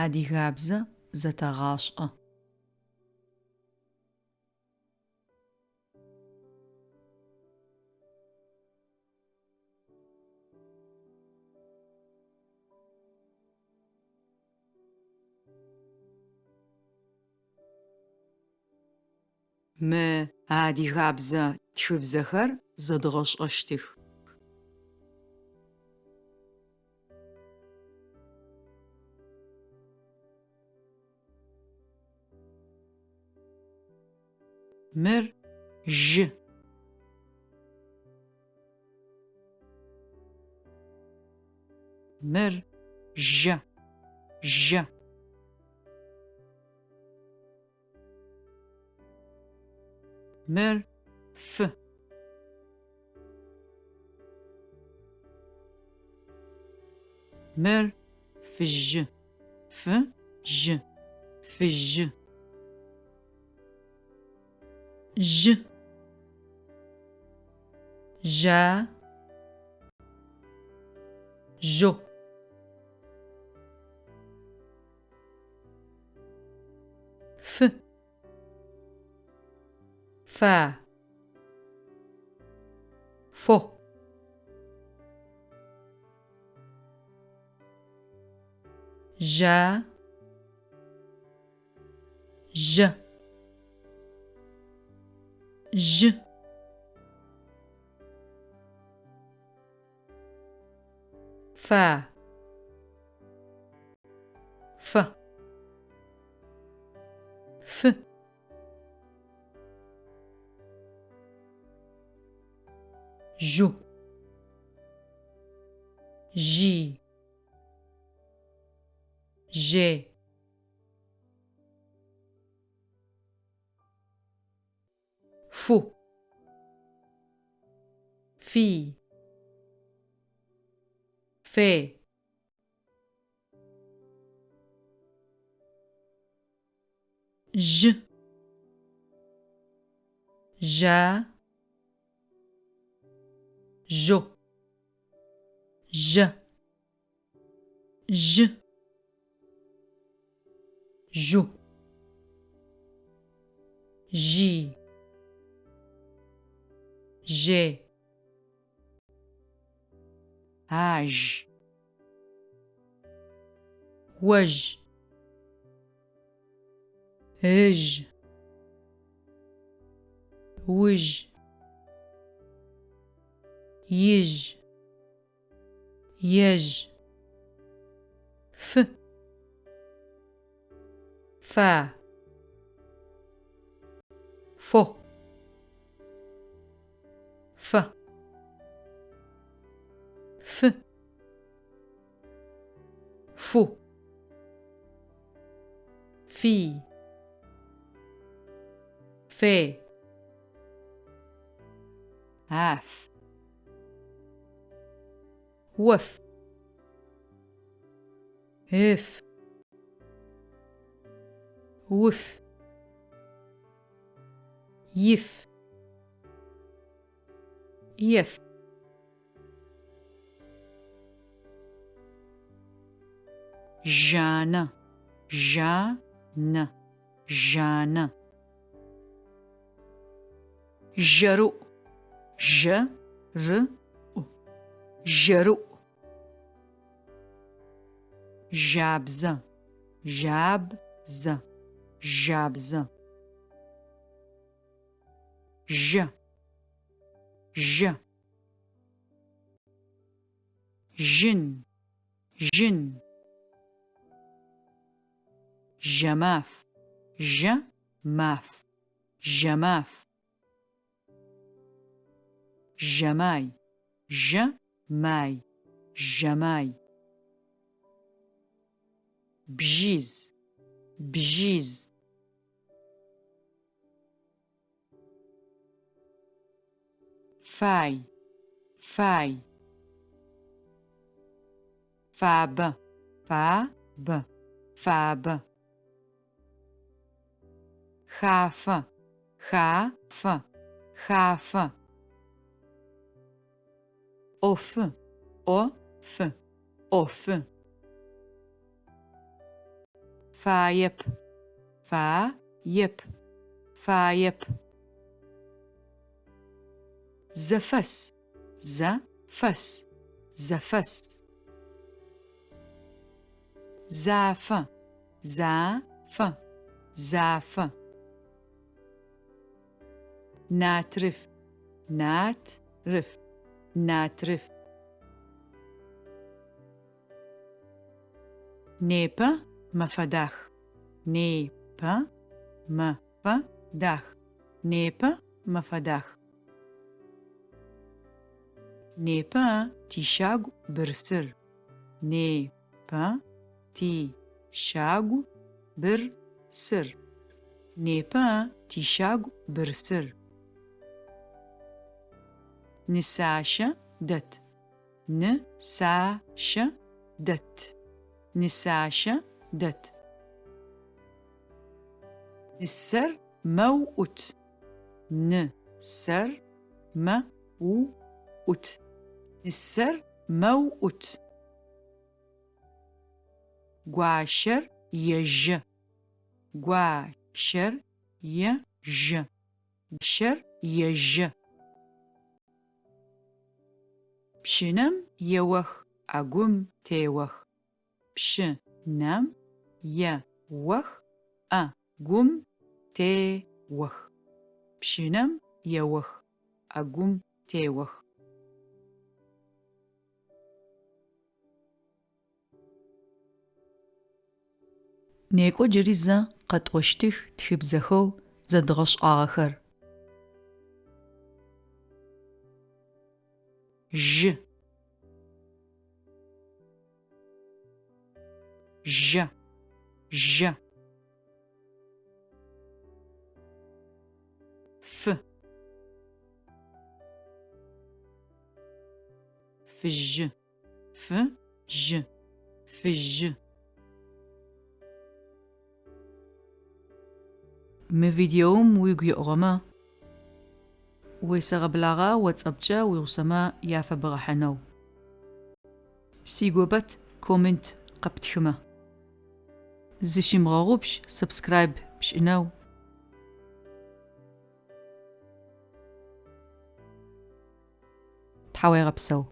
Адыгабзэ зэтэгъашӏэ. Мы адыгабзэ тхыбзэхэр зэдгъэшӏэщтых. Мыр жьы. Мыр жьэ, жьэ. Мыр фы. Мыр фыжьы, фы-жьы, фыжьы. Жьы. Жьа. Жьо. Фы. Фа. Фо. Жьа. Жьэ. Жьы. Фа. Фэ. Фы. Жьу. Жьи. Жьей. Фу. Фи. Фе. Жьы. Жьа. Жьо. Жьэ. Жьы. Жьу. Жьи. Жьей. Ажь. Ожь. Ыжь. Ужь. Ижь. Ежь. Фы. Фа. Фо. Фэ. Фы. Фу. Фи. Фе. Аф. Оф. Ыф. Уф. Иф. Еф. Жанэ. Жа-нэ. Жанэ. Жэрыӏу. Жэ-ры-ӏу. Жэрыӏу. Жабзэ. Жаб-зэ. Жабзэ. Жьэ. Жьэ. Жьын. Жьын. Жьэмаф. Жьэ-маф. Жьэмаф. Жьэмай. Жьэ-май. Жьэмай. Бжьиз. Бжьиз. Фай. Фай. Фабэ. Фа-бэ. Фабэ. Хафэ. Ха-фэ. Хафэ. ӏофы. ӏо-фы. ӏофы. Фаеп. Фа еп. Фаеп. Зэфэс. Зэ фэс. Зэфэс. Зафэ. За фэ. Зафэ. Натрыф. Нат рыф. Натрыф. Непэ мэфэ дах. Не пэ мэ фэ дах. Непэ мэфэ дах. Непэ тищагу бырсыр. Не пэ ти щагу быр сыр. Непэ тищагу бырсыр. Нысащэ дэт. Ны са щэ дэт. Нысащэ дэт. Нысэр мэу ӏут. Ны сэр мэ у ӏут. Нысэр мэу ӏут. Гуащэр ежьэ. Гуа щэр е жьэ. Щэр ежьэ. Пщынэм еох, ӏэгум теох. Пщы нэм е ох, ӏэ гум те ох. Пщынэм еох, ӏэгум теох. Некӏо джыри зэ къэтӏощтых тхыбзэхэу зэдгъэшӏагъэхэр. Жьы. Жьэ. Жьэ. Фы. Фыжьы. Фы жьы. Фыжьы. Мы видеом уигу еӏугъэмэ, уесэгъэблагъэ WhatsApp-кӏэ уигъусэмэ яфэбгъэхьынэу. Сигопэт коммент къэптхымэ. Зыщымыгъэгъупш subscribe пшӏынэу. Тхьауегъэпсэу.